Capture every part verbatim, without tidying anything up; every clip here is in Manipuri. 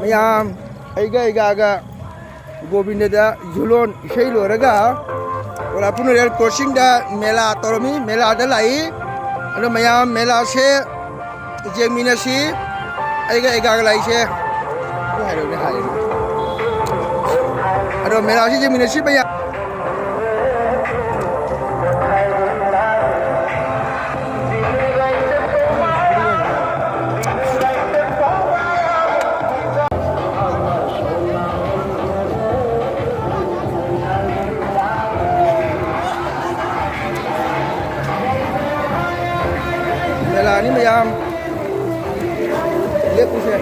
ꯃꯌꯥꯝ ꯑꯩꯒ ꯑꯩꯒꯥꯒ ꯒꯣꯕꯤꯟꯗꯗ ꯌꯨꯂꯣꯟ ꯏꯁꯩ ꯂꯣꯏꯔꯒ ꯀꯣꯂꯥꯄꯨꯔ ꯔꯦꯜ ꯀ꯭ꯔꯣꯁꯤꯡꯗ ꯃꯦꯂꯥ ꯇꯧꯔꯝꯃꯤ, ꯃꯦꯂꯥꯗ ꯂꯥꯛꯏ꯫ ꯑꯗꯣ ꯃꯌꯥꯝ ꯃꯦꯂꯥꯁꯦ ꯌꯦꯡꯃꯤꯟꯅꯁꯤ꯫ ꯑꯩꯒ ꯑꯩꯒꯥꯒ ꯂꯥꯛꯏꯁꯦ꯫ ꯑꯗꯨ ꯍꯥꯏꯔꯛꯎꯅꯦ, ꯍꯥꯏꯔꯛꯎꯅꯦ꯫ ꯑꯗꯣ ꯃꯦꯂꯥꯁꯤ ꯌꯦꯡꯃꯤꯟꯅꯁꯤ ꯃꯌꯥꯝ꯫ ꯃꯦꯂꯥꯅꯤ ꯃꯌꯥꯝ꯫ ꯂꯦꯞꯄꯨꯁꯦ꯫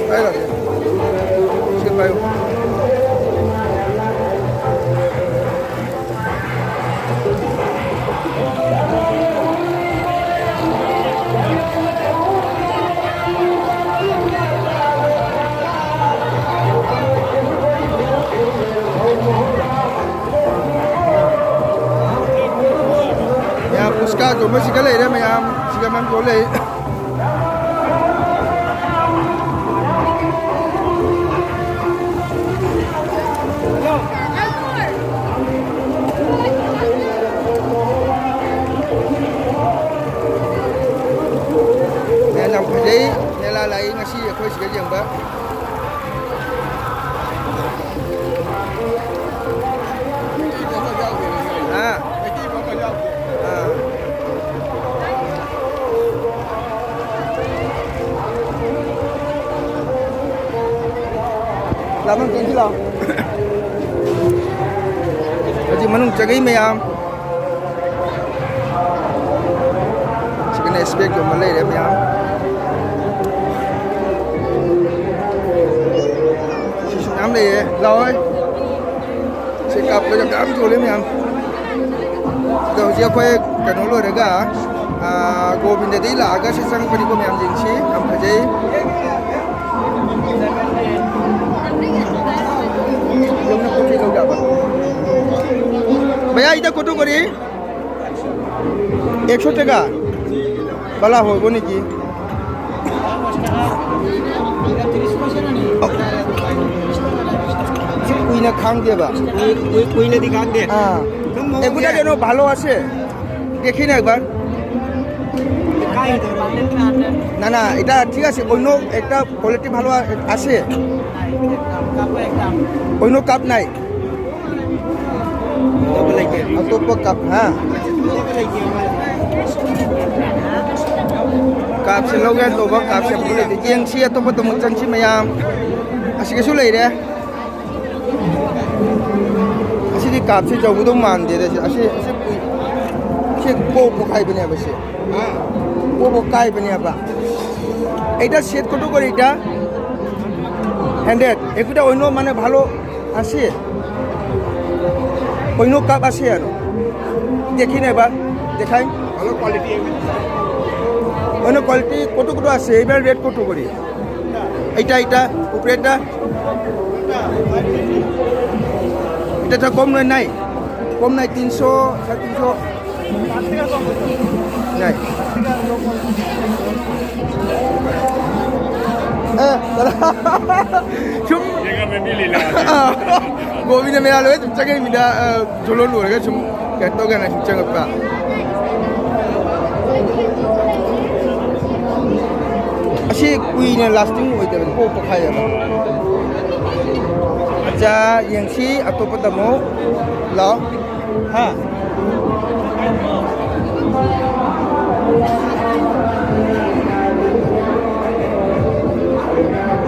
ꯄꯥꯏꯔꯣ꯫ ꯁꯤ ꯄꯥꯏꯌꯨ꯫ ꯃꯌꯥꯝ ꯄꯨꯁꯀꯥ ꯌꯣꯟꯕꯁꯤꯒ ꯂꯩꯔꯦ, ꯃꯌꯥꯝ ꯁꯤꯒ ꯃꯌꯥꯝ ꯌꯣꯟ ꯂꯩ꯫ ꯃꯌꯥꯝ ꯌꯥꯝ ꯐꯖꯩ꯫ ꯃꯦꯂꯥ ꯂꯥꯛꯏ ꯉꯁꯤ ꯑꯩꯈꯣꯏ ꯁꯤꯗ ꯌꯦꯡꯕ꯫ ꯑꯥ꯫ ꯑꯥ꯫ ꯂꯥꯃꯟ ꯆꯪꯁꯤ ꯂꯥꯎ꯫ ꯍꯧꯖꯤꯛ ꯃꯅꯨꯡ ꯆꯪꯉꯤ ꯃꯌꯥꯝ꯫ ꯁꯤꯒꯅ ꯏꯁꯄꯦꯛ ꯌꯣꯟꯕ ꯂꯩꯔꯦ ꯃꯌꯥꯝ꯫ ꯁꯤꯁꯨ ꯃꯌꯥꯝ ꯂꯩꯌꯦ꯫ ꯂꯥꯎ ꯍꯣꯏ꯫ ꯁꯤ ꯀꯥꯞꯄꯗ ꯃꯌꯥꯝ ꯌꯣꯜꯂꯦ ꯃꯌꯥꯝ꯫ ꯑꯗꯣ ꯍꯧꯖꯤꯛ ꯑꯩꯈꯣꯏ ꯀꯩꯅꯣ ꯂꯣꯏꯔꯒ, ꯑꯥ, ꯒꯣꯕꯤꯟꯗꯗꯒꯤ ꯂꯥꯛꯑꯒ ꯁꯤ ꯆꯪꯉꯛꯄꯅꯤꯀꯣ ꯃꯌꯥꯝ, ꯌꯦꯡꯁꯤ꯫ ꯌꯥꯝ ꯐꯖꯩ꯫ এইটা কত করে? একশো টাকা? বালা হইব নেকি? কুইনা খাং দিয়ে বা? কুই-, কুই-, কুইনা দি খাং দিয়ে। হ্যাঁ। একটু যেন ভালো আছে, দেখি না একবার। না, না, এটা ঠিক আছে, অন্য একটা কোয়ালিটি ভালো আ-, আছে। অন্য কাপ নাই। ꯑꯇꯣꯞꯄ ꯀꯞ, ꯍꯥ? ꯀꯞꯁꯦ ꯂꯧꯒꯦ ꯇꯧꯕ, ꯀꯞꯁꯦ ꯑꯝꯇ ꯂꯩꯇꯦ꯫ ꯌꯦꯡꯁꯤ ꯑꯇꯣꯞꯄꯗ ꯑꯃꯨꯛ ꯆꯪꯁꯤ ꯃꯌꯥꯝ꯫ ꯑꯁꯤꯒꯤꯁꯨ ꯂꯩꯔꯦ꯫ ꯑꯁꯤꯗꯤ ꯀꯥꯞꯁꯦ ꯌꯧꯒꯗꯧ ꯃꯥꯟꯗꯦꯗ꯫ ꯑꯁꯤ, ꯑꯁꯤ, ꯑꯁꯤ ꯀꯨꯏ-, ꯁꯤ ꯀꯣꯛ ꯄꯣꯛꯈꯥꯏꯕꯅꯦꯕ ꯁꯤ꯫ ꯀꯣꯛ ꯄꯣꯛꯈꯥꯏꯕꯅꯦꯕ꯫ এইটা সেট কত করে এটা? হান্ড্রেড। একটা অন্য মানে ভালো আছে? অন্য কাপ আছে আর? দেখি না এবার, দেখাই। ভালো কোয়ালিটি। অন্য কোয়ালিটি কত কত আছে? এবার রেট কত করে? এটা, এটা, উপরে এটা। এটা তো কম নয়, নাই? কম নাই, তিনশো, সাড়ে তিনশো? নাই। ꯑꯦ, ꯁꯨꯝ꯫ ꯒꯣꯕꯤꯟꯗ ꯃꯦꯂꯥ ꯂꯣꯏꯔ ꯁꯨꯝ ꯆꯪꯉꯛꯏ ꯃꯤꯗ, ꯑ, ꯖꯣꯂꯣ ꯂꯣꯏꯔꯒ ꯁꯨꯝ ꯀꯩꯅꯣ ꯇꯧꯒꯦꯅ ꯁꯨꯝ ꯆꯪꯉꯛꯄ꯫ ꯑꯁꯤ ꯀꯨꯏꯅ ꯂꯥꯁꯇꯤꯡ ꯑꯣꯏꯗꯕꯅꯤ, ꯄꯣꯛ ꯄꯣꯛꯈꯥꯏꯌꯦꯕ꯫ ꯑꯠꯆꯥ, ꯌꯦꯡꯁꯤ ꯑꯇꯣꯞꯄꯗ ꯑꯃꯨꯛ꯫ ꯂꯥꯛꯑꯣ꯫ ꯍꯥ?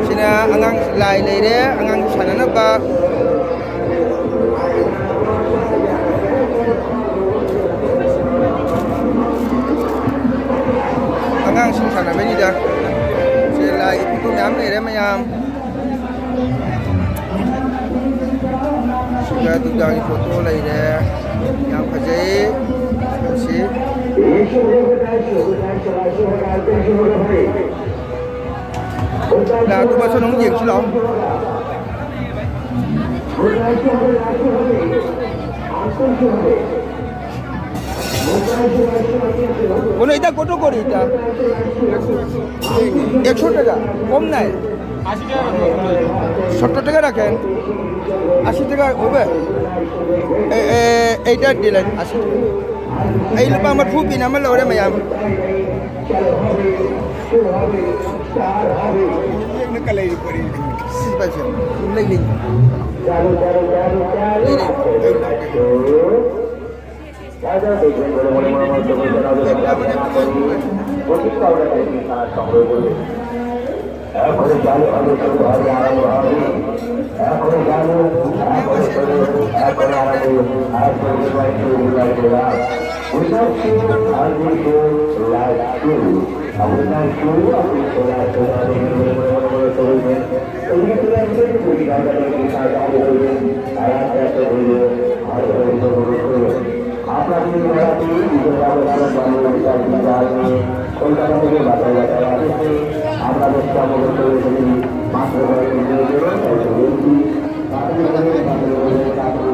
ꯁꯤꯅ ꯑꯉꯥꯡ ꯂꯥꯏ ꯂꯩꯔꯦ, ꯑꯉꯥꯡꯒꯤ ꯁꯥꯟꯅꯅꯕ꯫ ꯑꯉꯥꯡꯁꯤꯡ ꯁꯥꯟꯅꯕꯩꯅꯤꯗ꯫ ꯁꯤ ꯂꯥꯏꯒꯤ ꯐꯣꯇꯣ ꯃꯌꯥꯝ ꯂꯩꯔꯦ ꯃꯌꯥꯝ꯫ ꯁꯤꯗ ꯗꯨꯔꯒꯥꯒꯤ ꯐꯣꯇꯣ ꯂꯩꯔꯦ꯫ ꯌꯥꯝ ꯐꯖꯩ꯫ ꯁꯤ ꯂꯥꯛꯇꯨꯕꯁꯨ ꯑꯗꯨꯝ ꯌꯦꯡꯁꯤ ꯂꯥꯛꯑꯣ꯫ কোনো এটা কত করে এটা? একশো টাকা, কম নাই? সত্তর টাকা রাখেন, আশি টাকা হবে। এ- এ- এইটা দিলেন আশি টাকা। ꯑꯩ ꯂꯨꯄꯥ ꯃꯔꯤꯐꯨ ꯄꯤꯅ ꯑꯃ ꯂꯧꯔꯦ, ꯃꯌꯥꯝ꯫ ꯁꯤ ꯂꯨꯄꯥꯁꯦ ꯂꯩ, ꯂꯩ꯫ ꯂꯩ, ꯂꯩ꯫ এখন চালু হবে, শুরু হবে, আরম্ভ হবে। এখন চালু, এখন শুরু, এখন আরম্ভ। আর চলবে কয়েকটি উল্লাস। উল্লাস শুরু, আর চলবে লাইভ শুরু। উল্লাস শুরু, আপনি চলে আসতে পারেন। এদিকে চলে আসবেন, পুরী গাড়ি গাড়ি সাথে আরম্ভ হইবে। আর আস্তে আস্তে হইবে, আর হইবে, হইবে। আপনাদের বেড়াতে নিজের ব্যবধান বানিয়ে বিশাল বিশাল কলকাতা থেকে বাজার বাজার আসছে। আপনাদের সমাবেশ করেছি মাত্র কয়েকদিন ধরে, তাই তো বলছি, বাজারে বাজারে বাজারে বাজারে কাপড়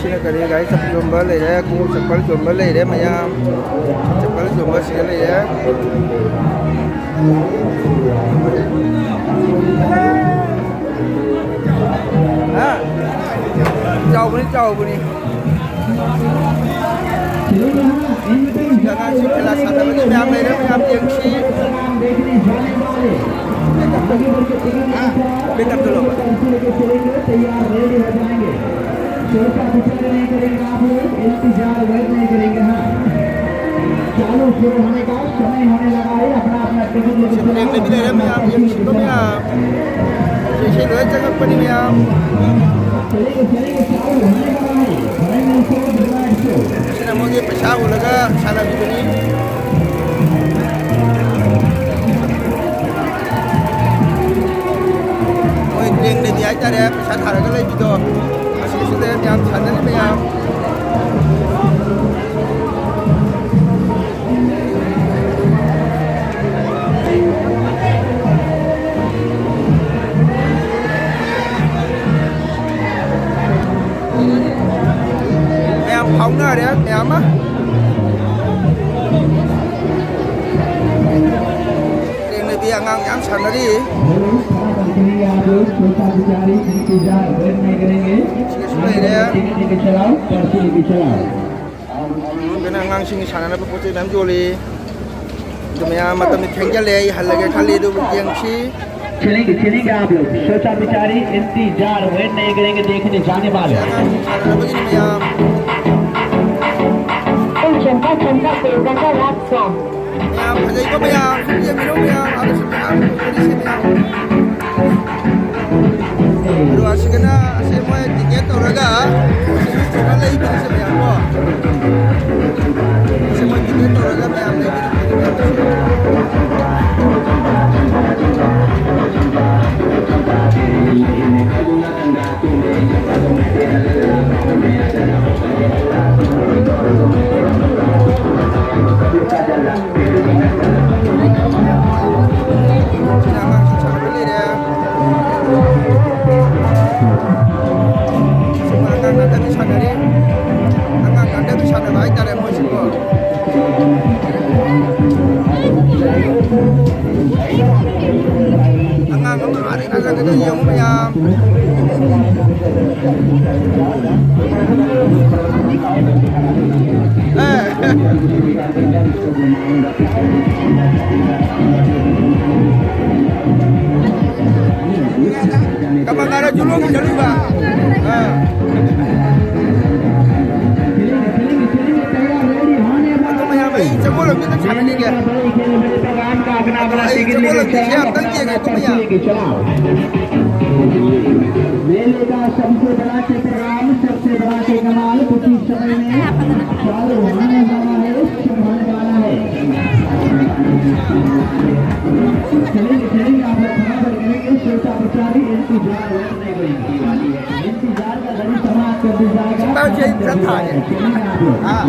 ꯁꯤꯅ ꯀꯔꯤ ꯒꯥꯔꯤ ꯆꯞ ꯌꯣꯟꯕ ꯂꯩꯔꯦ, ꯈꯣꯡꯎꯞ ꯆꯄꯜ ꯌꯣꯟꯕ ꯂꯩꯔꯦ ꯃꯌꯥꯝ꯫ ꯆꯄꯜ ꯌꯣꯟꯕ ꯁꯤꯗ ꯂꯩꯔꯦ꯫ ꯍꯥ? ꯆꯥꯎꯕꯅꯤ, ꯆꯥꯎꯕꯅꯤ꯫ ꯖꯒꯥꯁꯤ ꯈꯦꯂꯥ ꯁꯥꯟꯅꯕꯒꯤ ꯃꯌꯥꯝ ꯂꯩꯔꯦ, ꯃꯌꯥꯝ ꯌꯦꯡꯁꯤ꯫ ꯍꯥ? ꯄꯤꯛ ꯑꯞ ꯇꯧꯔꯕ? छोटा विचार नहीं करेंगे आप लोग, इंतजार वेट नहीं करेंगे। हाँ, चालू शुरू होने का समय होने लगा है। अपना अपना टिकट लेके चले जाओ। ꯌꯦꯡꯁꯤꯟꯕ ꯃꯌꯥꯝ, ꯌꯦꯡꯁꯤꯟꯕ ꯃꯌꯥꯝ꯫ ꯌꯦꯡꯁꯤꯟ ꯂꯣꯏ ꯆꯪꯉꯛꯄꯅꯤ ꯃꯌꯥꯝ꯫ चलेंगे, चलेंगे, चालू होने वाला है। Final show, demand show. ꯁꯤꯅ ꯃꯣꯏꯒꯤ ꯄꯩꯁꯥ ꯍꯨꯜꯂꯒ ꯁꯥꯟꯅꯕꯤꯗꯨꯅꯤ꯫ ꯃꯣꯏ ꯂꯦꯡꯗꯕꯤ ꯍꯥꯏꯇꯥꯔꯦ, ꯄꯩꯁꯥ ꯊꯥꯔꯒ ꯂꯩꯕꯤꯗꯣ꯫ ꯑꯁꯤꯁꯨ ꯂꯩꯔꯦ, ꯃꯌꯥꯝ ꯁꯥꯟꯅꯔꯤ ꯃꯌꯥꯝ꯫ ꯑꯃ꯫ ꯂꯦꯡꯅꯕꯤ ꯑꯉꯥꯡ ꯌꯥꯝ ꯁꯥꯟꯅꯔꯤ꯫ ꯁꯤꯒꯁꯨ ꯂꯩꯔꯦ꯫ ꯑꯗꯨꯅ ꯑꯉꯥꯡꯁꯤꯡꯒꯤ ꯁꯥꯟꯅꯅꯕ ꯄꯣꯠ ꯆꯩ ꯃꯌꯥꯝ ꯌꯣꯜꯂꯤ꯫ ꯑꯗꯨ ꯃꯌꯥꯝ ꯃꯇꯝꯗꯤ ꯊꯦꯡꯖꯜꯂꯦ, ꯑꯩ ꯍꯜꯂꯒꯦ ꯈꯜꯂꯤ, ꯑꯗꯨꯕꯨ ꯌꯦꯡꯁꯤ꯫ चलेंगे, चलेंगे आप लोग। सोचा बिचारी इंतजार, वेट नहीं करेंगे, देखने जाने वाले। ꯑꯉꯥꯡꯁꯤꯡ ꯁꯥꯟꯅꯅꯕꯒꯤꯅꯤ ꯃꯌꯥꯝ꯫ ꯆꯝꯄꯥ ꯆꯝꯄꯥ ꯀꯣꯜꯀꯇꯥ ꯔꯥꯖ ꯁꯣꯡ꯫ ꯃꯌꯥꯝ ꯐꯖꯩꯀꯣ ꯃꯌꯥꯝ, ꯁꯨꯝ ꯌꯦꯡꯕꯤꯔꯣ ꯃꯌꯥꯝ, ꯑꯗꯨꯁꯨ ꯃꯌꯥꯝ ꯎꯔꯤꯁꯦ ꯃꯌꯥꯝ꯫ ꯑꯗꯨꯒ ꯑꯁꯤꯒꯅ ꯑꯁꯤ ꯃꯣꯏ ꯇꯤꯀꯦꯠ ꯇꯧꯔꯒ ꯂꯩꯕꯤꯔꯤꯁꯦ ꯃꯌꯥꯝ ꯀꯣ꯫ ꯑꯁꯤ ꯃꯣꯏ ꯇꯤꯀꯦꯠ ꯇꯧꯔꯒ ꯃꯌꯥꯝ ꯂꯩꯕꯤꯔꯤꯁꯦ꯫ ꯑꯉꯥꯡ ꯉꯥꯛꯇ ꯁꯥꯟꯅꯔꯤ꯫ ꯑꯉꯥꯡ ꯉꯥꯛꯇ ꯁꯥꯟꯅꯕ ꯍꯥꯏꯇꯥꯔꯦ ꯃꯣꯏꯁꯤꯀꯣ꯫ ꯑꯉꯥꯡ ꯑꯃ ꯑꯥꯗꯩ ꯉꯥꯏꯔꯒꯗ ꯌꯦꯡꯉꯨ ꯃꯌꯥꯝ꯫ ꯑꯦ꯫ ꯀꯃꯟ ꯀꯥꯔ ꯖꯨꯂꯣꯡꯒꯤ ꯆꯠꯂꯨꯕ꯫ ꯑꯥ꯫ ꯑꯗꯨ ꯃꯌꯥꯝ ꯑꯩ ꯖꯒꯣꯏ ꯂꯝꯕꯤꯗ ꯁꯥꯟꯅꯅꯤꯡꯉꯦ꯫ ꯑꯗꯣ ꯑꯩ ꯖꯒꯣꯏ ꯂꯝꯕꯤꯁꯦ ꯑꯝꯇꯪ ꯌꯦꯡꯒꯦꯀꯣ ꯃꯌꯥꯝ꯫ मेले का सबसे बड़ा चित्रग्राम, सबसे बड़ा चित्रग्राम, कुछ इस समय में चालू होने वाला है, शुरू होने वाला है। चलेंगे, चलेंगे, आप लोग बराबर करेंगे, सोचा विचार इंतजार नहीं करेंगे। इंतजार का घड़ी समाप्त कर दी जाएगा। हाँ।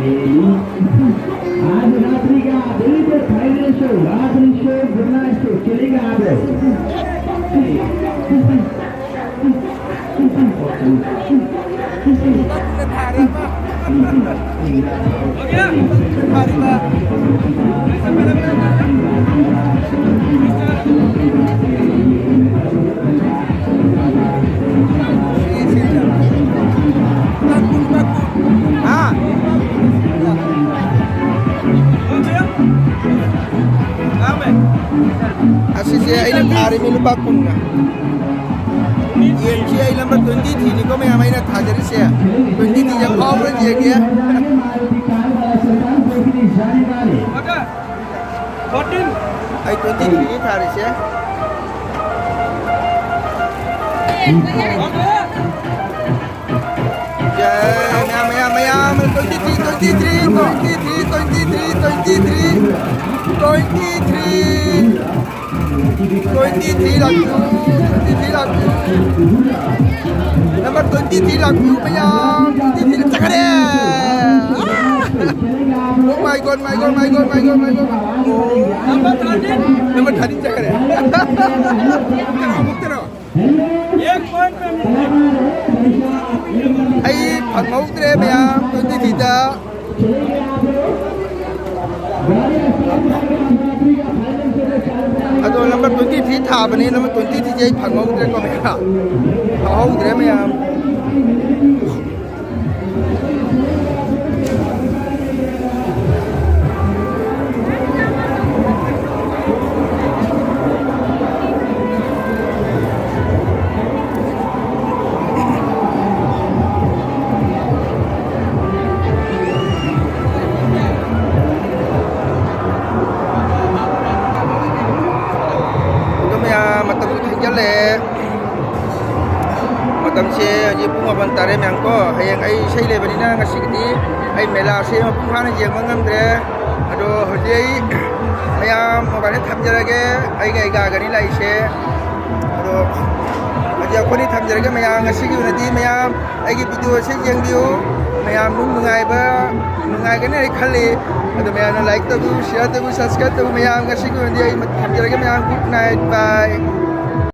आज रात्रि का बिल्कुल final show, आखिरी show, गुड नाइट शो चलेगा आप लोग। हाँ। ꯑꯁꯤꯁꯦ ꯑꯩꯅ ꯊꯥꯔꯤꯃꯤ ꯂꯨꯄꯥ ꯀꯨꯟꯅ꯫ ꯌꯦꯟꯁꯤ ꯑꯩ ꯅꯝꯕꯔ ꯇ꯭ꯋꯦꯟꯇꯤ ꯊ꯭ꯔꯤꯅꯤꯀꯣ ꯃꯌꯥꯝ ꯑꯩꯅ ꯊꯥꯖꯔꯤꯁꯦ꯫ ꯇ꯭ꯋꯦꯟꯇꯤ ꯊ꯭ꯔꯤꯁꯦ ꯐꯥꯎꯕ꯭ꯔꯥ ꯌꯦꯡꯒꯦ꯫ ꯑꯩ ꯇ꯭ꯋꯦꯟꯇꯤ ꯊ꯭ꯔꯤꯅꯤ ꯊꯥꯔꯤꯁꯦ꯫ ꯌꯥ, ꯃꯌꯥꯝ, ꯃꯌꯥꯝ, ꯃꯌꯥꯝ, twenty three, twenty three, twenty three, twenty three, twenty three, twenty three ꯂꯥꯛꯄꯤꯌꯨ, ꯇ꯭ꯋꯦꯟꯇꯤ ꯊ꯭ꯔꯤ ꯂꯥꯛꯄꯤꯌꯨ꯫ ꯅꯝꯕꯔ ꯇ꯭ꯋꯦꯟꯇꯤ ꯊ꯭ꯔꯤ ꯂꯥꯛꯄꯤꯌꯨ, ꯃꯌꯥꯝ, ꯇ꯭ꯋꯦꯟꯇꯤ ꯊ꯭ꯔꯤ ꯆꯠꯈꯔꯦ꯫ Oh my God, my God, my God, my God, my God. ꯑꯣ꯫ ꯅꯝꯕꯔ ꯊꯥꯔꯇꯤꯟ ꯆꯠꯈꯔꯦ꯫ ꯑꯃꯨꯛꯇꯔꯣ? ꯑꯩ ꯐꯪꯍꯧꯗ꯭ꯔꯦ ꯃꯌꯥꯝ, ꯇ꯭ꯋꯦꯟꯇꯤ ꯊ꯭ꯔꯤꯗ꯫ ꯑꯗꯣ ꯅꯝꯕꯔ ꯇ꯭ꯋꯦꯟꯇꯤ ꯊ꯭ꯔꯤ ꯊꯥꯕꯅꯦ, ꯅꯝꯕꯔ ꯇ꯭ꯋꯦꯟꯇꯤ ꯊ꯭ꯔꯤꯁꯦ ꯑꯩ ꯐꯪꯍꯧꯗ꯭ꯔꯦꯀꯣ ꯃꯌꯥꯝ, ꯐꯪꯍꯧꯗ꯭ꯔꯦ ꯃꯌꯥꯝ꯫ ꯑꯗꯨ ꯃꯌꯥꯝ ꯃꯇꯝꯁꯨ ꯊꯦꯡꯖꯜꯂꯛꯑꯦ꯫ ꯃꯇꯝꯁꯦ ꯍꯧꯖꯤꯛ ꯄꯨꯡ ꯃꯥꯄꯟ ꯇꯥꯔꯦ ꯃꯌꯥꯝ ꯀꯣ꯫ ꯍꯌꯦꯡ ꯑꯩ ꯏꯁꯩ ꯂꯩꯕꯅꯤꯅ ꯉꯁꯤꯒꯤꯗꯤ ꯑꯩ ꯃꯦꯂꯥꯁꯦ ꯃꯄꯨꯡ ꯐꯥꯅ ꯌꯦꯡꯕ ꯉꯝꯗ꯭ꯔꯦ꯫ ꯑꯗꯣ ꯍꯧꯖꯤꯛ ꯑꯩ ꯃꯌꯥꯝ ꯃꯣꯕꯥꯏꯜꯗ ꯊꯝꯖꯔꯒꯦ꯫ ꯑꯩꯒ ꯑꯩꯒꯥꯒꯅꯤ ꯂꯥꯛꯏꯁꯦ꯫ ꯑꯗꯣ ꯍꯧꯖꯤꯛ ꯑꯩꯈꯣꯏꯅꯤ ꯊꯝꯖꯔꯒꯦ ꯃꯌꯥꯝ꯫ ꯉꯁꯤꯒꯤ ꯑꯣꯏꯅꯗꯤ ꯃꯌꯥꯝ ꯑꯩꯒꯤ ꯚꯤꯗꯤꯑꯣꯁꯦ ꯌꯦꯡꯕꯤꯌꯨ꯫ ꯃꯌꯥꯝ ꯑꯗꯨꯝ ꯅꯨꯡꯉꯥꯏꯕ, ꯅꯨꯡꯉꯥꯏꯒꯅꯤ ꯑꯩ ꯈꯜꯂꯤ꯫ ꯑꯗꯣ ꯃꯌꯥꯝꯅ like ꯇꯧꯕꯤꯌꯨ, share ꯇꯧꯕꯤꯌꯨ, subscribe ꯇꯧꯕꯤꯌꯨ꯫ ꯃꯌꯥꯝ ꯉꯁꯤꯒꯤ ꯑꯣꯏꯅꯗꯤ ꯑꯩ ꯊꯝꯖꯔꯒꯦ ꯃꯌꯥꯝ꯫ Good night, bye꯫